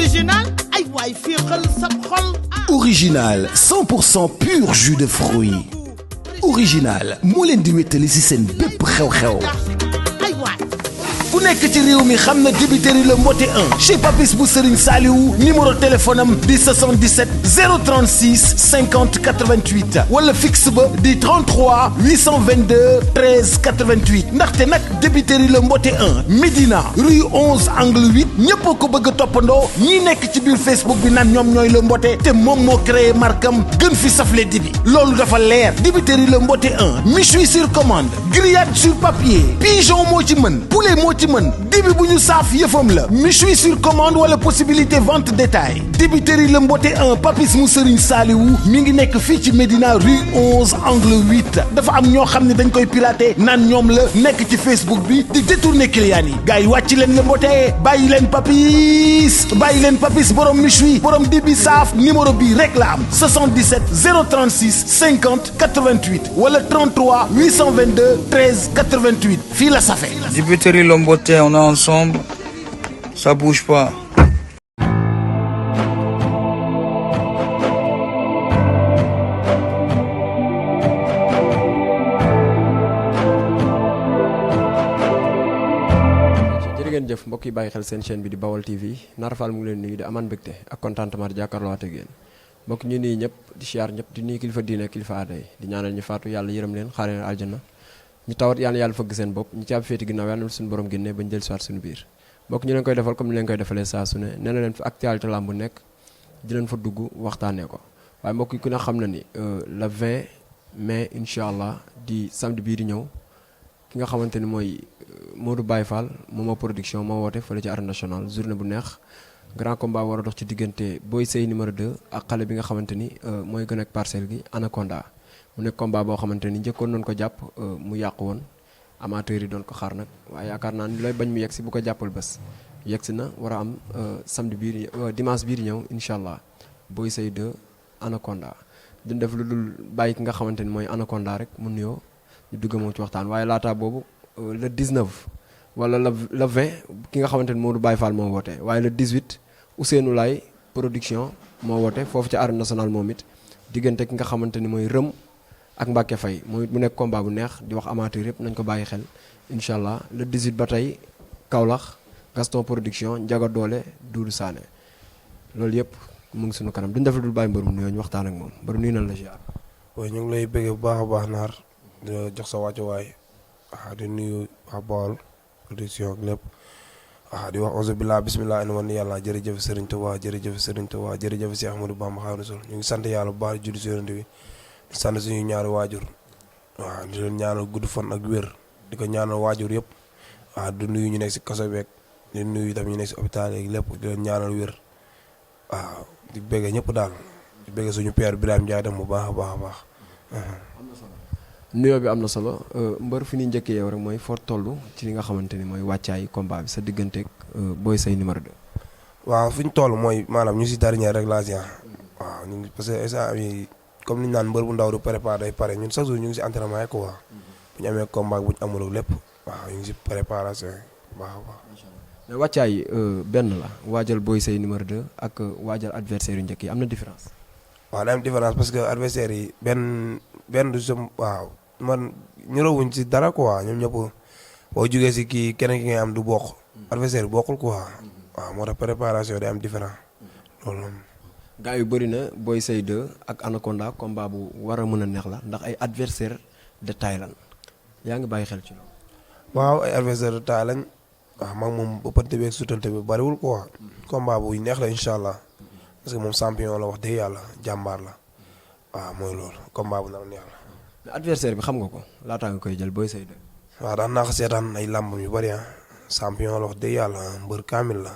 original ay waay féexal sa xol. Original 100% pur jus de fruits. Original moo leen di wéttali ci seen bépp xew-xew. ku nekk ci réew mi xam na débiteri le mbote 1 chez Papis bu Serigne Saliou numéro téléphone am di 77 036 50 88 wala fixe ba di 33 822 13 88 ndaxte nag débiteri le mbote 1 Médina rue 11 angle 8 ñëpp ko bëgg a toppandoo ñi nekk ci biir Facebook bi naan ñoom ñooy le mbote te moom moo créé markam gën fi safle dibi loolu dafa leer débiteri le mbote 1 méchoui sur commande grillade sur papier pigeon moo ci mën poulet moo ci mën dibi bu ñu saaf yëfam la méchoui sur commande wala possibilité vente détail dibiteri le mbote 1 Papis mu Serigne Saliou mi ngi nekk fii ci Médina rue 11 angle 8 dafa am ñoo xam ne dañ koy pirater naan ñoom la nekk ci Facebook bi di détourner clients yi gars yi wàcc leen le mbote bàyyi leen Papis borom méchoui borom dibi saaf numéro bi rek la am 77 036 50 88 wala 33 822 13 88 fii la safe. Dibiteri le mbote, on est ensemble, ça bouge pas. jërëngeen jëf mbokk yi bàyyi xel seen chaîne bi di Bawal TV Nar Fall mu ngi leen nuyu di amaan mbégte ak contentement di jàkkaarloo ak yéen mbokk ñu nuyu ñëpp di siyaar ñëpp di nuyu kilifa diine kilifa aada yi di ñaanal ñu faatu yàlla yërëm leen xaare leen aljana ñu tawat yàlla fëgg seen bopp ñu ci ab féeti ginnaaw yàlla na suñu borom génne bañ jël siwaat suñu biir mbokk ñu leen koy defal comme ni leen koy defalee saa su ne nee na leen fi actualité lamb bu nekk di leen fa dugg waxtaanee ko waaye mbokk yi ku ne xam na ni le 20 mai incha allah di samedi bii di ñëw ki nga xamante ni mooy Modou Baye Fall Momo production moo woote fële ci arène nationale journée bu neex grand combat war a dox ci diggante Boy Sey numéro 2 ak xale bi nga xamante ni mooy gën ak parcelle gi Anaconda mu nekk combat boo xamante ni njëkkoon nañu ko jàpp mu yàqu woon amateur yi doon ko xaar nag waaye yaakaar naa ni looy bañ mu yegsi bu ko jàppal bés yegsi na war a am samedi bii dimanche bii di ñëw incha allah Boy Sey 2 Anaconda duñ def lu dul bàyyi ki nga xamante ni mooy Anaconda rek mu nuyoo ñu dugg moom ci waxtaan waaye laataa boobu le 19 wala le 20 ki nga xamante ni Modou Baye Fall moo woote waaye le 18 Ousseynou Laye production moo woote foofu ci arène nationale moom it diggante ki nga xamante ni mooy Rëm ak Mbacke Faye mooy mu nekk combat bu neex di wax amateur yëpp nañ ko bàyyi xel incha allah le 18 ba tey Kaolack Gaston production Ndiaga Doole Doudou Sané loolu yëpp mu ngi suñu kanam duñ def lu dul bàyyi mbër mu nuyoo ñu waxtaan ak moom mbër nuyu nañ la ziar. waaye ñu ngi lay bëggee bu baax a baax Naar di jox sa wàccuwaay di nuyu waa Bawal production ak lépp di wax auzu billah bismillah ina wan yàlla jërëjëf Serigne Touba jërëjëf Serigne Touba jërëjëf Cheikh Ahmadou Bamba Khadimu Rasul ñu ngi sant yàlla bu baax julli si yonent bi di sant suñu ñaari waajur di leen ñaanal gudd fan ak wér di ko ñaanal waajur yëpp di nuyu ñu nekk si kaso beeg di nuyu tam ñu nekk si hôpital yeeg lépp di leen ñaanal wér di bëggee ñëpp daal di bëggee suñu père Birame Ndiaye dem bu baax a baax a baax. nuyoo bi am na solo mbër fi ñuy njëkkee yow rek mooy foo toll ci li nga xamante ni mooy wàccaay combat bi sa digganteeg Boy Sey numéro 2. waaw fi ñu toll mooy maanaam ñu si dernier réglage waaw ñu ngi parce que instant bi comme ni ñu naan mbër bu ndaw du préparé day pare ñun chaque jour ñu ngi si entraînement yi quoi bu ñu amee combat bu ñu amul lépp waaw ñu ngi si préparation baax a baax. mais wàccaay benn la waajal Boy Sey numéro 2 ak waajal adversaire yu njëkk yi am na différence. waaw day am différence parce que adversaire yi benn du sam waaw man ñërawuñ si dara quoi ñoom ñëpp boo jugee si kii keneen ki ngay am du bokk adversaire bi bokkul quoi waaw moo tax préparation day am différent loolu moom. gaa yu bëri na Boy Sey 2 ak Anaconda combat bu war a mën a neex la ndax ay adversaire de taille lan yaa ngi bàyyi xel ci loolu. waaw ay adversaire de taille lañ waaw mag moom bëppante beeg sutante bi bariwul quoi combat bu neex la incha allah parce que moom champion la wax dëgg yàlla jàmbaar la waaw mooy loolu combat bu nar a neex la. mais adversaire bi xam nga ko laataa nga koy jël Boy Sey 2. waaw daan naa ko seetaan ay làmb yu bari champion la wax dëgg yàlla mbër kaamil la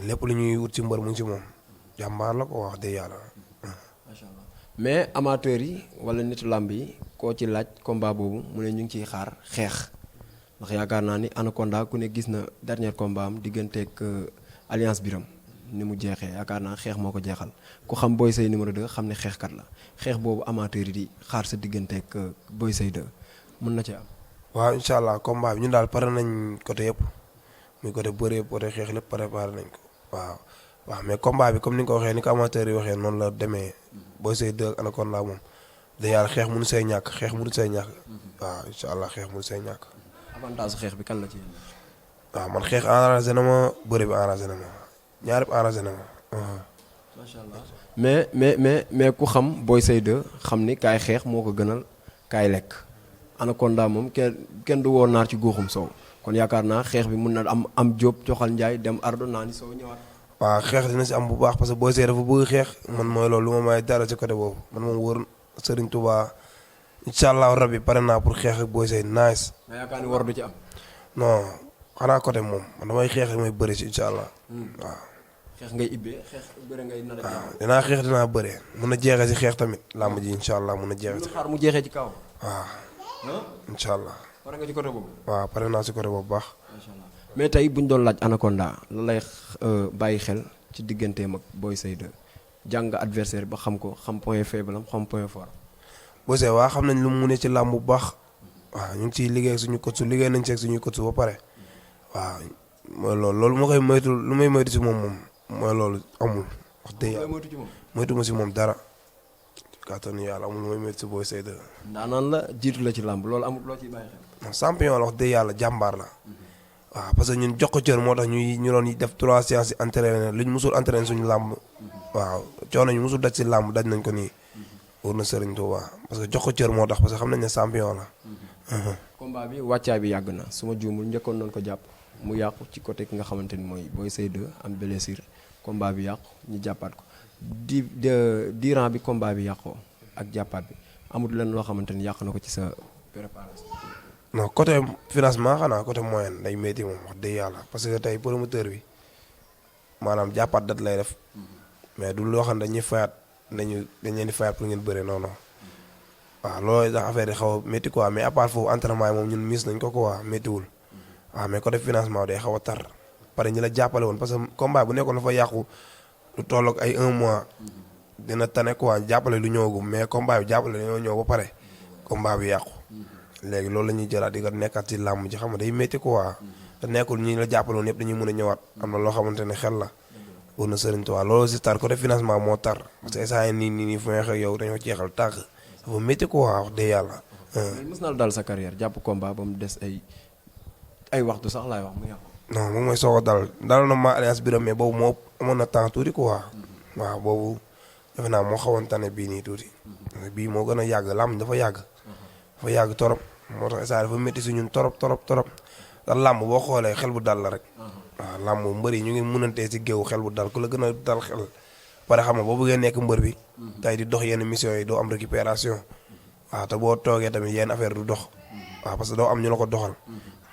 lépp lu ñuy wut ci mbër mu ngi ci moom jàmbaar la ko wax dëgg yàlla. macha allah mais amateurs yi wala nitu làmb yi koo ci laaj combat boobu mu ne ñu ngi ciy xaar xeex ndax yaakaar naa ni Anaconda ku ne gis na dernier combat am digganteeg alliance biram ni mu jeexee yaakaar naa xeex moo ko jeexal ku xam Boy Sey numéro 2 xam ne xeexkat la xeex boobu amateur yi di xaar sa digganteeg Boy Sey 2 mën na ci am. waaw incha allah combat bi ñun daal pare nañ côté yëpp muy côté bëree côté xeex lépp préparé nañ ko waaw waaw mais combat bi comme ni nga ko waxee ni ko amateur yi waxee noonu la demee Boy Seye 2 ak Anaconda moom da yàlla xeex mënu say ñàkk waaw incha allah xeex mënu say ñàkk. avantage xeex bi kan la ci yéen. waaw man xeex arrangé na ma bëre bi arrangé na ma ñaari bi arrangé na ma. macha allah mais ku xam Boy Seye 2 xam ni kaay xeex moo ko gënal kaay lekk Anaconda moom kenn du woo naar ci góoxum soow kon yaakaar naa xeex bi mun na am jóob coxal njaay dem ardo naa ni soo ñëwaat. waaw xeex dina si am bu baax parce que Boy Seye dafa bëgg xeex man mooy loolu lu ma may dara ci côté boobu man moom wóor Serigne Touba incha allahu rabbi pare naa pour xeex ak Boy Seye nice. mais yaakaar ni war du ci am. non xanaa côté moom man damay xeex damay bëri si incha allah waaw. xeex ngay ibbee xeex bëre ngay nar a jeex. waaw dinaa xeex dinaa bëre mun a jeexee si xeex tamit làmb ji incha allah mun a jeexee si. xaar mu jeexee ci kaw. waaw incha allah. pare nga ci côté boobu. waaw pare naa si côté boobu baax. macha allah mais tey bu ñu doon laaj Anaconda la lay bàyyi xel ci digganteem ak Boy Seye 2 jàng adversaire ba xam ko xam point faible am xam point fort. Boy Seye waa xam nañ lu mu ne ci làmb bu baax waaw ñu ngi ciy liggéey suñu coach liggéey nañ ci ak suñuy coach ba pare waaw mooy loolu ma koy moytu lu may moytu si moom mooy loolu amul wax dëgg yàlla moytu ma si moom dara kàttanu yàlla amul lu may moytu si Boy Seye 2. ndaanaan la jiitu la ci làmb loolu amul loo ciy bàyyi xel. champion la wax dëgg yàlla jàmbaar la waaw parce que ñun jox ko cër moo tax ñu doon def 3 séances yi entraîné lu ñu musul entraîné suñu làmb waaw coono ñu musul daj si làmb daj nañ ko nii wóor na Serigne Touba parce que jox ko cër moo tax parce que xam nañ ne champion la. combat bi wàccaay bi yàgg na su ma juumul njëkkoon nañ ko jàpp mu yàqu ci côté ki nga xamante ni mooy Boy Seye 2 am blessure combat bi yàqu ñu jàppaat ko diiran bi combat bi yàqoo ak jàppaat bi amul leen loo xamante ni yàq na ko ci sa préparation. non côté financement xanaa côté moyen day métti moom wax dëgg yàlla parce que tey promoteur bi maanaam jàppaat dat lay def mais du loo xam ne dañuy fayaat dañ leen di fayaat pour ngeen bëre non non waaw loolu tax affaire yi xaw a métti quoi mais à part foofu entraînement yi moom ñun miis nañ ko quoi méttiwul waaw mais côté financement day xaw a tar pare ñi la jàppale woon parce que combat bu nekkoon dafa yàqu lu tolloog ay 1 mois dina tane quoi jàppale lu ñëwagum mais combat bi jàppale dañoo ñëw ba pare combat bi yàqu. léegi loolu la ñuy jëlaat di ko nekkaat ci làmb ji xam nga day métti quoi te nekkul ñi la jàppaloon yëpp dañuy mën a ñëwaat am na loo xamante ne xel la war na Serigne Touba loolu si tar côté financement moo tar parce que saa yi nii fu may wax ak yow dañoo jeexal tàgg dafa métti quoi wax dëgg yàlla. mës na la dal sa carrière jàpp combat ba mu des ay waxtu sax laay wax mu yàqu. non moom mooy soog a dal na ma alliance biram mais boobu moo amoon na temps tuuti quoi waaw boobu defe naa moo xawoon tane bii nii tuuti bii moo gën a yàgg làmb dafa yàgg torop moo tax saa dafa métti si ñun torop ndax làmb boo xoolee xel bu dal la rek waaw làmb mbër yi ñu ngi mënantee si géew xel bu dal ku la gën a dal xel pare xam nga boo bëggee nekk mbër bi tey di dox yenn mission yi doo am récupération waaw te boo toogee tamit yenn affaire du dox waaw parce que doo am ñu la ko doxal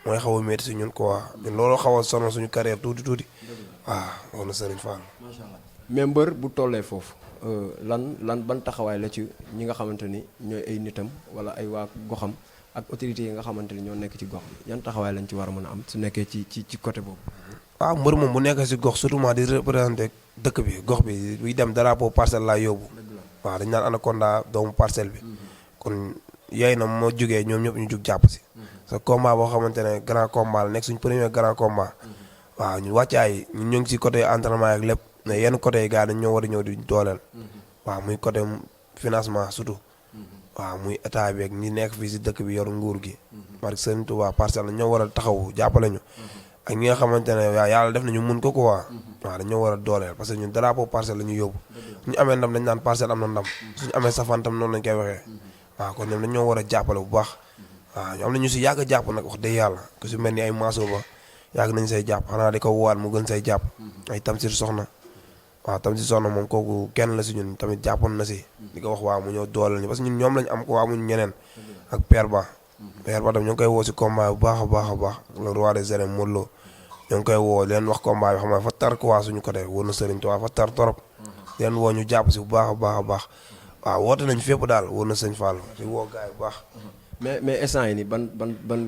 mooy xaw a métti si ñun quoi ñun loolu xaw a sonal suñu carrière tuuti waaw woon na Serigne Fall. macha allah mais mbër bu tollee foofu lan ban taxawaay la ci ñi nga xamante ni ñooy ay nitam wala ay waa goxam ak autorités yi nga xamante ni ñoo nekk ci gox bi yan taxawaay lañ ci war a mën a am su nekkee ci côté boobu. waaw mbër moom bu nekkee si gox surtout di représenté dëkk bi gox bi buy dem drapeau parcelle laa yóbbu waaw dañ naan Anaconda doomu parcelle bi kon yooyu na moo jógee ñoom ñëpp ñu jug jàpp si sa combat boo xamante ne grand combat la nekk suñ premier grand combat waaw ñu wàccaay ñu ngi si côté entraînement ak lépp mais yenn côté yi gars dañ ñoo war a ñëw di dooleel waaw muy côté financement surtout waaw muy état bi ak ñi nekk fii si dëkk bi yor nguur gi parce que Serigne Touba parcelle la ñoo war a taxaw jàppale ñu ak ñi nga xamante ne waaw yàlla def nañu mun ko quoi waaw dañoo war a dooleel parce que ñun drapeau parcelle la ñu yóbbu suñu amee ndam dañ naan parcelle am na ndam suñu amee safaan tam noonu lañ koy waxee waaw kon ñoom dañoo war a jàppale bu baax waaw am na ñu si yàgg a jàpp nag wax dëgg yàlla ku si mel ni ay maaso ba yàgg nañ say jàpp xanaa di ko woowaat mu gën say jàpp ay Tamsir Soxna waaw Tamsir Soxna moom kooku kenn la si ñun tamit jàppoon na si di ko wax waaw mu ñëw dooleel ñu parce que ñun ñoom lañ am ko amuñ ñeneen ak Père Ba tam ñu ngi koy woo si combat bu baax a baax le roi des arènes Modou Lo ñoo ngi koy woo leen wax combat bi xam nga fa tar quoi suñu côté wóor na Serigne Touba fa tar torop leen woo ñu jàpp si bu baax a baax waaw woote nañ fépp daal wóor na Sëñ Fall si woo gars yi bu baax mais instant yi nii ban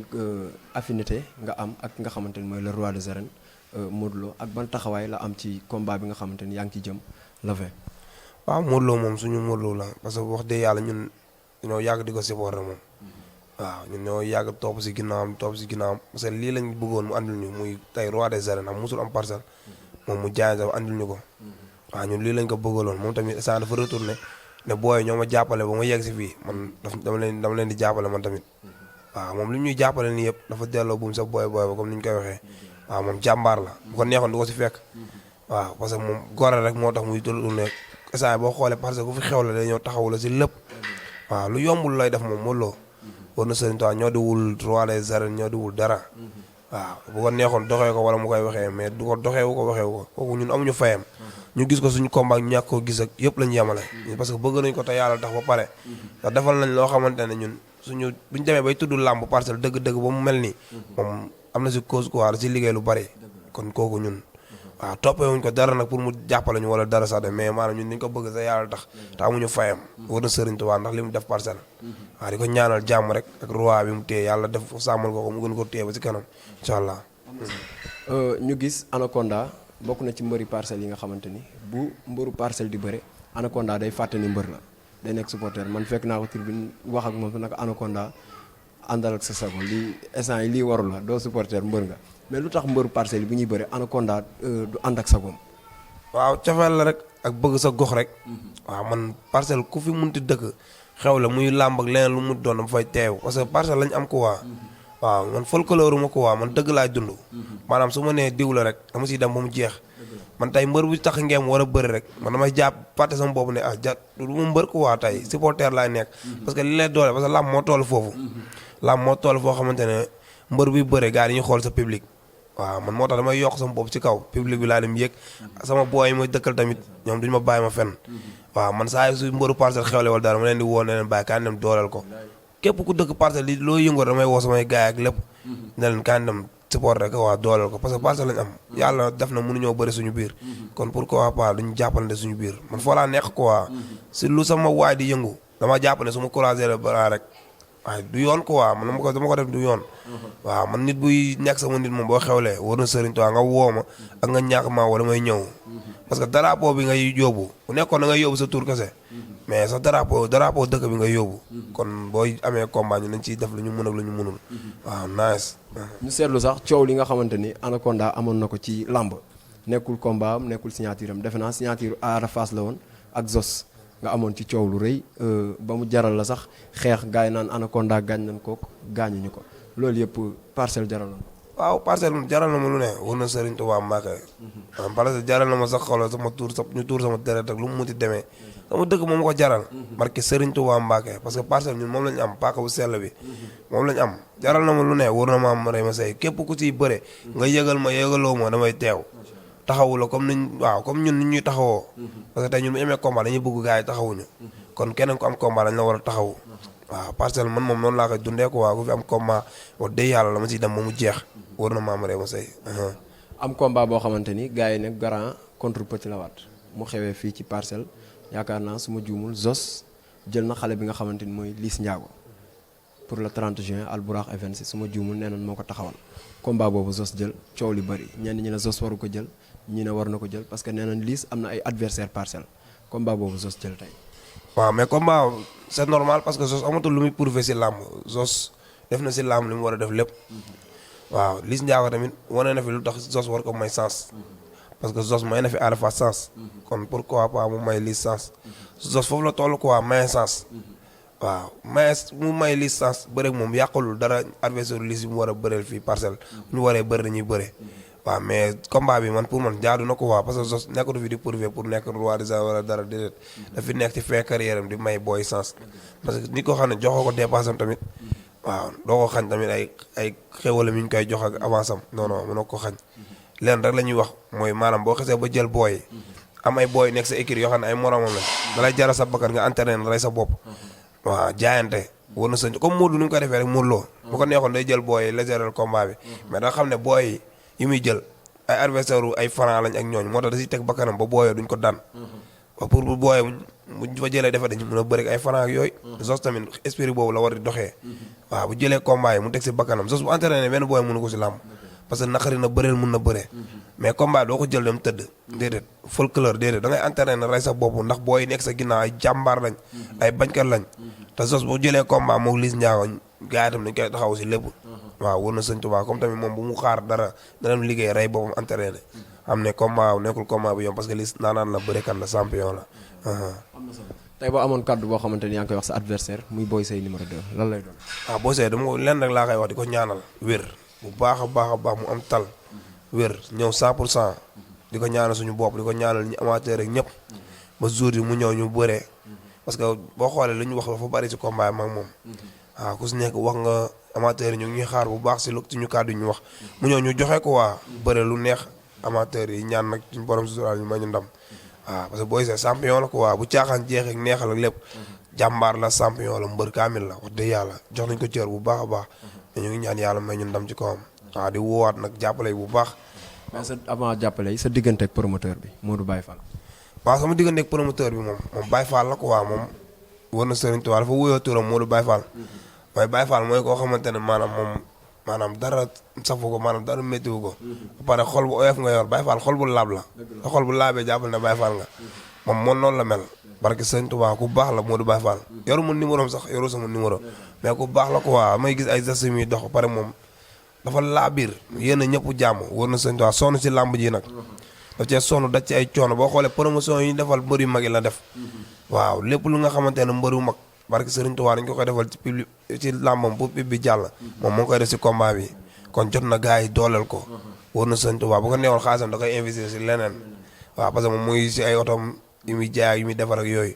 affinité nga am ak nga xamante ni mooy le roi des arènes Modou Lo ak ban taxawaay la am ci combat bi nga xamante ni yaa ngi ci jëm le 20. waaw Modou Lo moom suñu Modou Lo la parce que wax dëgg yàlla ñun ñoo yàgg di ko supporter moom waaw ñun ñoo yàgg topp si ginnaawam parce que lii lañ bëggoon mu andil ñu muy tey roi des arènes am musul am parcelle moom mu jaay sax andil ñu ko waaw ñun lii lañ ko bëggaloon moom tamit instant dafa retourné ne booy ñoo ma jàppale ba ma yegg si fii man dama leen di jàppale man tamit waaw moom li ñuy jàppale nii yëpp dafa delloo buum sa booy ba comme ni ñu koy waxee waaw moom jàmbaar la bu ko neexoon du ko si fekk waaw parce que moom gore rek moo tax muy tourné instant boo xoolee parce que ku fi xew la day ñëw taxawu la si lépp waaw lu yombul lay def moom Modou Lo war na Serigne Touba ñoo di wul roi des arènes ñoo di wul dara waaw bu ko neexoon doxee ko wala mu koy waxee mais du ko doxeewu ko waxeewu ko kooku ñun amuñu fayam ñu gis ko suñu combat ñu ñàkk koo gis ak yëpp lañu yemale parce que bëgg nañ ko te yàlla tax ba pare ndax defal nañ loo xamante ne ñun suñu buñu demee bay tudd làmb Parcelles dëgg-dëgg ba mu mel nii moom am na si cause quoi si liggéey lu bari kon kooku ñun waaw toppewuñ ko dara nag pour mu jàppale ñu wala dara sax de mais maanaam ñun dañ ko bëgg sa yàlla tax te amuñu fayam war na Serigne Touba ndax li mu def Parcelles waaw di ko ñaanal jàmm rek ak roi bi mu téye yàlla def sàmmal ko mu gën ko téye ba ci kanam incha allah. ñu gis Anaconda bokk na ci mbëri Parcelles yi nga xamante ni bu mbëru Parcelles di bëre Anaconda day fàtte ni mbër la day nekk supporter man fekk naa ko tribune wax ak moom nag Anaconda àndal ak sa sago lii instant yi lii waru la doo supporter mbër nga mais lu tax mbëru Parcelles yi bu ñuy bëre Anaconda du ànd ak sagoom. waaw cofeel la rek ak bëgg sa gox rek waaw man Parcelles ku fi munti dëkk xew la muy làmb ak leneen lu mu doon dama fay teew parce que Parcelles lañ am ko waaw man folklore ma ko man dëgg laay dund maanaam su ma nee diw la rek dama siy dem ba mu jeex man tey mbër bu tax ngeem war a bëri rek man damay jàpp fàtte sama bopp ne du ma mbër ko tey supporter laay nekk parce que li lay doole parce que làmb moo toll foofu làmb moo toll foo xamante ne mbër buy bëre gars yi dañuy xool sa public waaw man moo tax damay yokk sama bopp ci kaw public bi laa dem yëg sama booy yi may dëkkal tamit ñoom duñu ma bàyyi ma fenn waaw man saa yu su mbëru Parcelles xewle wala dara ma leen di woo ne leen bàyyi kaan dem dooleel ko képp ku dëkk Parcelles li loo yëngoo damay woo samay gaay ak lépp ne leen kaan dem support rek waa dooleel ko parce que Parcelles lañ am yàlla def na mënuñoo bëri suñu biir kon pourquoi pas duñu jàppalante suñu biir man foo laa nekk quoi si lu sama waay di yëngu dama jàpp ne su ma croiser le bras rek waaye du yoon quoi man dama ko def du yoon waaw man nit buy nekk sama nit moom boo xewlee war na Serigne Touba nga woo ma ak nga ñàkk ma wala may ñëw parce que drapeau bi ngay yóbbu bu nekkoon da ngay yóbbu sa tur kese mais sa drapeau dëkk bi ngay yóbbu kon booy amee combat ñu nañ ciy def lu ñu mën ak lu ñu mënul waaw nice. ñu seetlu sax coow li nga xamante ni Anaconda amoon na ko ci làmb nekkul combat am nekkul signature am defe naa signature Ada Fass la woon ak Zos nga amoon ci coow lu rëy ba mu jaral la sax xeex gars yi naan Anaconda gaañ nañ ko gaañuñu ko loolu yëpp Parcelles jaraloon. waaw Parcelles jaral na ma lu ne war na Serigne Touba Mbacké parce que jaral na ma sax xoolal sama tuur ñu tuur sama deret ak lu mu muti demee sama dëkk moom ko jaral barke Serigne Touba Mbacké parce que Parcelles ñun moom lañu am paaka bu sell bi moom lañu am jaral na ma lu ne war na ma am rey ma say képp ku ciy bëre nga yëgal ma yëgaloo ma damay teew taxawu la comme ñun ni ñuy taxawoo parce que tey ñun bu amee combat dañuy bëgg gars yi taxawuñu kon keneen ku am combat dañ la war a taxawu waaw Parcelles man moom noonu laa koy dundee ko ku fi am combat wax dëgg yàlla la ma ciy dem ba mu jeex war na ma am rey ma say am combat boo xamante ni gars yi ne Grand contre Petit Lawaat mu xewee fii ci Parcelles yaakaar naa su ma juumul Zos jël na xale bi nga xamante ni mooy Liss Ndiago pour le 30 juin Albourakh Events su ma juumul nee nañ moo ko taxawal combat boobu Zos jël coow li bëri ñenn ñi ne Zos waru ko jël ñi ne war na ko jël parce que nee nañ Liss am na ay adversaire Parcelles combat boobu Zos jël tey. waaw mais combat c'est normal parce que Zos amatul lu muy prouver si làmb Zos def na si làmb li mu war a def lépp waaw Liss Ndiago tamit wane na fi lu tax Zos war ko may sens parce que Zos may na fi Ada Fass sens kon pourquoi pas mu may Liss sens Zos foofu la toll quoi may sens waaw mu may Liss sens bëre moom yàqalul dara adversaire Liss bi mu war a bëreel fii Parcelles ñu waree bëri dañuy bëre waaw mais combat bi man pour man jaadu na ko waa parce que Zos nekkatu fi di prouver pour nekk roi des arènes wala dara déedéet dafi nekk ci fin carrière am di may booy sens parce que nit ko xam ne joxoo ko dépasse am tamit waaw doo ko xañ tamit ay xéwala mi ñu koy jox ak avance am non mënoo ko xañ leen rek la ñuy wax mooy maanaam boo xesee ba jël booy am ay booy nekk sa écurie yoo xam ne ay moromam lañ da lay jaral sa bakkan nga entraîné rey sa bopp waaw jaayante war na sëñ comme Modou ni mu ko defee rek Modou Lo bu ko neexoon day jël booy légéral combat bi mais da nga xam ne booy yi muy jël ay adversaire ay franc lañ ak ñooñ moo tax da siy teg bakkanam ba booyoo duñ ko daan pour bu booyee buñ fa jëlee defe dañu mën a bëri ay franc ak yooyu Zos tamit esprit boobu la war di doxee waaw bu jëlee combat yi mu teg si bakkanam Zos bu entraîné benn booy mënu ko si làmb parce que naqari na bëreel mun na bëree mais combat doo ko jël dem tëdd déedéet folklore déedéet da ngay entraîné rey sa bopp ndax booy nekk sa ginnaaw ay jàmbaar lañ ay bañkat lañ te Zos bu jëlee combat moom Liss Ndiago gars yi tam dañ koy taxaw si lépp waaw war na sëñ Tuubaa comme tamit moom bu mu xaar dara dana liggéey rey boppam entraîné am ne combat nekkul combat bu yomb parce que li naanaan la bërekat la champion la. am na solo tey boo amoon kaddu boo xamante ni yaa ngi koy wax sa adversaire muy Boy Seye numéro 2 lan lay doon. Boy Seye dama ko lenn rek laa koy wax di ko ñaanal wér bu baax a baax mu am tal wér ñëw 100% di ko ñaanal suñu bopp di ko ñaanal ñu amateur rek ñëpp ba jour yi mu ñëw ñu bëree parce que boo xoolee li ñu wax dafa bari ci combat yi mag moom waaw ku si nekk wax nga amateur yi ñu ngi ñuy xaar bu baax si lu ñu kàddu ñu wax mu ñëw ñu joxe ko waa bëre lu neex amateur yi ñaan nag suñu borom sutural ñu may ñu ndam waaw parce que Boy Seye champion la ko waa bu caaxaan jeexee neexal ak lépp jàmbaar la champion la mbër kaamil la wax dëgg yàlla jox nañ ko cër bu baax a baax mais ñu ngi ñaan yàlla may ñu ndam ci kawam waaw di woowaat nag jàppale bu baax. mais sa avant jàppale yi sa diggante ak promoteur bi Modou Baye Fall. waaw sama diggante ak promoteur bi moom Baye Fall la ko waa moom war na Serigne Touba dafa wuyoo turam Modou Baye Fall waaye Baye Fall mooy koo xamante ne maanaam dara safu ko maanaam dara méttiwu ko ba pare xol bu oyof nga yor Baye Fall xol bu laab la te xol bu laabee jàppal ne Baye Fall nga moom noonu la mel barke Serigne Touba ku baax la Modou Baye Fall yoru mu numéro sax yoru sama numéro mais ku baax la ko waa may gis ay gestes muy dox ba pare moom dafa laa biir yéen a ñëpp jàmm war na Serigne Touba sonn si làmb ji nag daf cee sonn daj ci ay coono boo xoolee promotion yi ñu defal mbër yu mag yi la def waaw lépp lu nga xamante ne mbër yu mag barke Serigne Touba dañ ko koy defal ci public ci làmbam pour pub bi jàll moom moo koy def si combat bi kon jot na gars yi dooleel ko war na Serigne Touba bu ko neexoon xaalisam da koy investir si leneen waaw parce que moom muy si ay otom yu muy jaay ak yu muy defar ak yooyu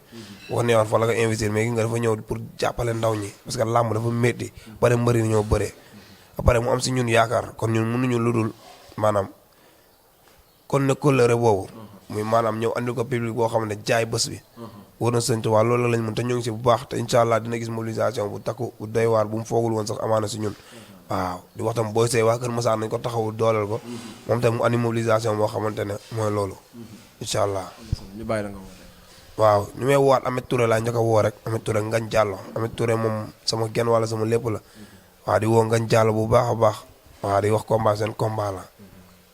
bu ko neexoon fa la koy investir mais gi nga dafa ñëw pour jàppale ndaw ñi parce que làmb dafa métti bare mbëri ñoo bëree ba pare mu am si ñun yaakaar kon ñun mënuñu ludul maanaam kon ne kóllëre boobu muy maanaam ñëw andi ko public boo xam ne jaay bés bi war na Serigne Touba loolu lañ mën te ñoo ngi si bu baax te incha allah dina gis mobilisation bu takku bu doy waar bu mu foogul woon sax amaana si ñun waaw di wax tam Boy Seye waa Kër Massar nañ ko taxawul dooleel ko moom tam mu andi mobilisation boo xamante ne mooy loolu incha allah. ñu bàyyi la nga woote. waaw ñu may woowaat Ameth Touré laa njëkk a woo rek Ameth Touré Ngagne Diallo Ameth Touré moom sama genn wala sama lépp la waaw di woo Ngagne Diallo bu baax a baax waaw di wax combat seen combat la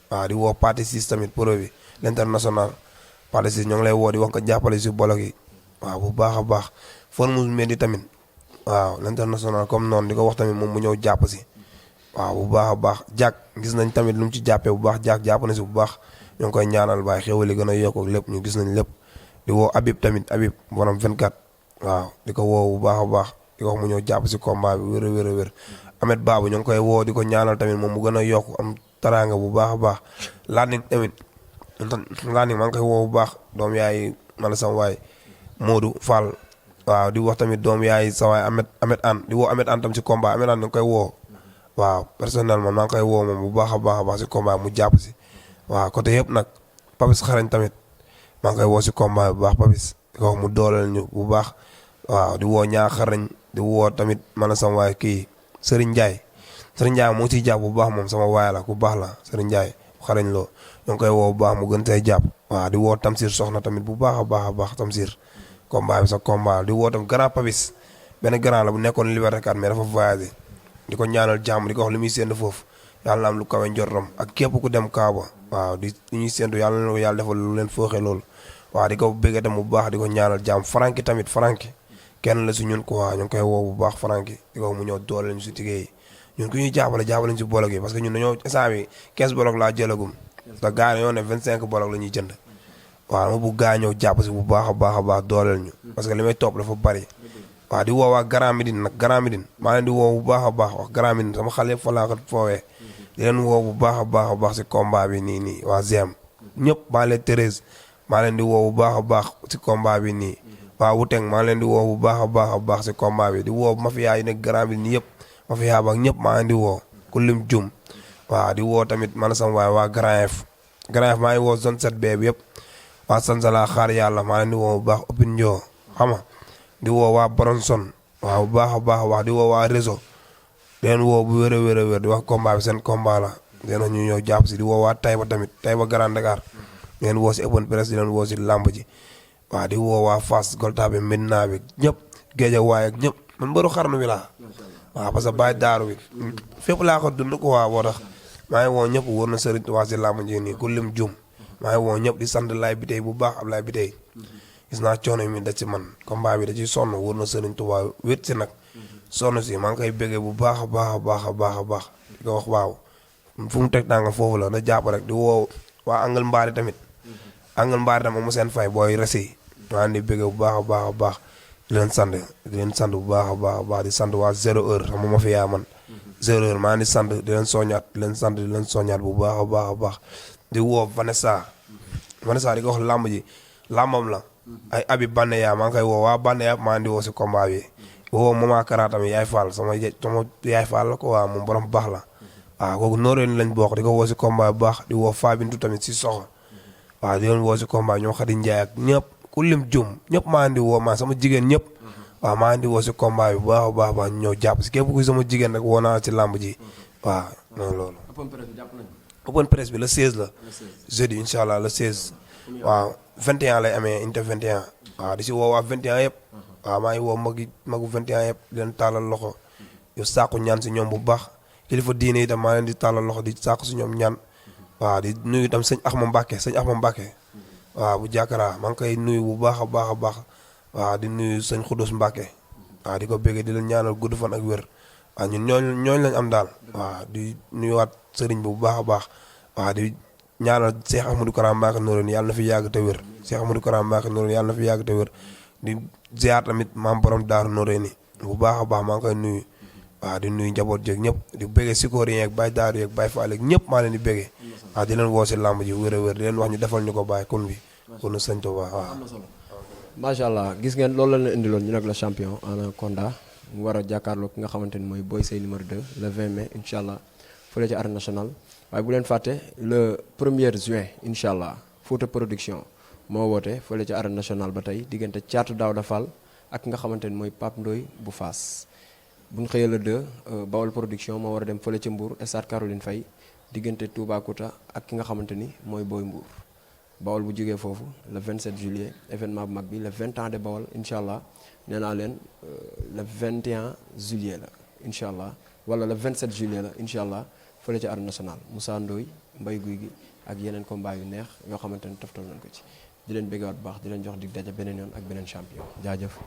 waaw di woo Pathé Ciss tamit pro bi l'international Pathé Ciss ñoo ngi lay woo di wax ko jàppale si bolok yi waaw bu baax a baax Formose Mendy tamit waaw l'international comme noonu di ko wax tamit moom mu ñëw jàpp si waaw bu baax a baax Jack gis nañ tamit lu mu ci jàppee bu baax Jack jàpp na si bu baax ñoo ngi koy ñaanal baay xéwali gën a yokk ak lépp ñu gis nañ lépp di woo Habib tamit Habib borom 24 waaw di ko woo bu baax a baax di ko wax mu ñëw jàpp si combat bi wér a wér a wér Ahmed Babou ñoo ngi koy woo di ko ñaanal tamit moom mu gën a yokk am taraanga bu baax a baax Landing tamit Landing maa ngi koy woo bu baax doom yaay mala sama waay Modou Fall waaw di wax tamit doom yaay sa waay Ahmed An di woo Ahmed An tam si combat Ahmed An ñu ngi koy woo waaw personnellement maa ngi koy woo moom bu baax a baax si combat mu jàpp si waaw côté yëpp nag Papis xarañ tamit maa ngi koy woo si combat bu baax Papis di ko wax mu dooleel ñu bu baax waaw di woo ñaa xarañ di woo tamit mala sama waay kii Serigne Ndiaye moo ciy jàpp bu baax moom sama waay la ku baax la Serigne Ndiaye xarañ loo ñoo ngi koy woo bu baax mu gën say jàpp waaw di woo Tamsir soxna tamit bu baax a baax Tamsir combat bi sa combat di woo tam grand Papis benn grand la bu nekkoon Liberté 4 mais dafa voyagé di ko ñaanal jàmm di ko wax li muy séntu foofu yàlla na am lu kawe njortam ak képp ku dem Kaaba waaw di li ñuy séntu yàlla na ko yàlla defal lu leen fooxee loolu waaw di ko bëggee tam bu baax di ko ñaanal jàmm Franky tamit Franky kenn la si ñun quoi ñu ngi koy woo bu baax Franky di ko wax mu ñëw doole ñu si liggéey ñun ku ñuy jàppale ñu si bolog yi parce que ñun dañoo instant bi 15 bolog laa jëlagum te gars yi ñoo ne 25 bolog la ñuy jënd waaw dama bëgg gaa ñëw jàpp si bu baax a baax dooleel ñu parce que li may topp dafa bari waaw di woo waa Grand Médine nag Grand Médine maa leen di woo bu baax a baax wax Grand Médine sama xale yëpp fa laa ko foowee di leen woo bu baax a baax si combat bi nii waa GM ñëpp maa leen Thérèse maa leen di woo bu baax a baax si combat bi nii waa Wuteng maa leen di woo bu baax a baax si combat bi di woo mafia yi nekk Grand Médine yëpp mafia ba ñëpp maa leen di woo ku lim jum waaw di woo tamit man sama waay waa Grand F maa ngi woo zone 7B bi yëpp waa Sansala xaar yàlla maa leen di woo bu baax Opine Ndio xam nga di woo waa Bronson waaw bu baax a baax wax di woo waa réseau di leen woo bu wér a wér di wax combat bi seen combat la dina ñu ñëw jàpp si di woo waa Taïba tamit Taïba Grand Dakar di leen woo si open press di leen woo si làmb ji waaw di woo waa Fass Golta bi Medina bi ñëpp Guédiawaye ak ñëpp man mbëru xarnu bi laa waaw parce que bàyyi daaru bi fépp laa ko dund ko waa boo tax maa ngi woo ñëpp wóor na Serigne Touba si làmb ji nii ku lim jum maa ngi woo ñëpp di sant Laye Biteye bu baax Ablaye Biteye gis naa coono mi da ci man combat bi da ciy sonn wóor na Serigne Touba wét si nag sonn si maa ngi koy béggee bu baax a baax di ko wax waaw fu mu teg tànga foofu la na jàpp rek di woo waa Angle Mbaari tamit Angle Mbaari tamit mu seen fay booy resi maa ngi di bëgg bu baax a baax a baax di leen sant bu baax a baax a baax di sant waa 0 heure xam ma fi yaa man 0 heure maa ngi di sant di leen soññaat bu baax a baax a baax di woo Vanessa di ko wax làmb ji làmbam la ay abi bande yaa maa ngi koy woo waa bande yaa maa ngi di woo si combat bi woo mama Kara tamit yaay Fall sama yaay Fall la ko waa moom borom baax la waaw kooku nooreen lañ bokk di ko woo si combat bu baax di woo Fabintu tamit si soxo waaw di leen woo si combat ñoom Xadi Njaay ak ñëpp ku lim jum ñëpp maa ngi di woo maa sama jigéen ñëpp waaw maa ngi di woo si combat bi bu baax a baax baax ñëw jàpp si képp ku sama jigéen rek woo naa si làmb ji waaw noonu loolu open press bi le 16 la jeudi incha allah le 16 waaw 21 lay amee inte 21 waaw di si woo waa 21 yëpp waaw maa ngi woo magu 21 yëpp di leen tàllal loxo yow sàkku ñaan si ñoom bu baax kilifa diine itam maa leen di tàllal loxo di sàkku si ñoom ñaan waaw di nuyu itam sëñ Axma Mbàkke waaw bu jàkkaraa maa ngi koy nuyu bu baax a baax a baax waaw di nuyu sëñ Xudus Mbàkke waaw di ko béggee di leen ñaanal gudd fan ak wér waaw ñun ñooñu lañ am daal waaw di nuyuwaat sëriñ bi bu baax a baax waaw di ñaanal Cheikh Ahmadou Kara Mbacké Noreyni yàlla na fi yàgg te wér Cheikh Ahmadou Kara Mbacké Noreyni yàlla na fi yàgg te wér di ziar tamit maam borom Daaru Noreyni bu baax a baax maa ngi koy nuyu waaw di nuyu njaboot jeeg ñëpp di béggee Sikori yeeg Baye Daaru yeeg Baye Fall yeeg ñëpp maa leen di béggee waaw di leen woo si làmb ji wér a wér di leen wax ñu defal ñu ko bàyyi kon bi kon sëñ Tuubaa waaw macha allah gis ngeen loolu la leen indiloon ñu nag la champion Anaconda mu war a jàkkaarloo ki nga xamante ni mooy Boy Seye numéro 2 le 20 mai incha allah fële ci arène nationale waaye bu leen fàtte le 1er juin incha allah Fouta production moo woote fële ci arène nationale ba tey diggante Thiatou Daouda Fall ak nga xamante ni mooy Pape Ndoye bu Fass bu ñu xëyee le 2 Bawol production moo war a dem fële ci Mbour stade Caroline Faye diggante Toubacouta ak ki nga xamante ni mooy Boy Mbour Bawol bu jógee foofu le 27 juillet événement bu mag bi le 20 ans de Bawol incha allah nee naa leen le 21 juillet la incha allah wala le 27 juillet la incha allah fële ci arène nationale Moussa Ndoye Mbaye Guy gi ak yeneen combat yu neex yoo xamante ni toftal nañ ko ci di leen béggaat bu baax di leen jox dig daje beneen yoon ak beneen champion jaajëf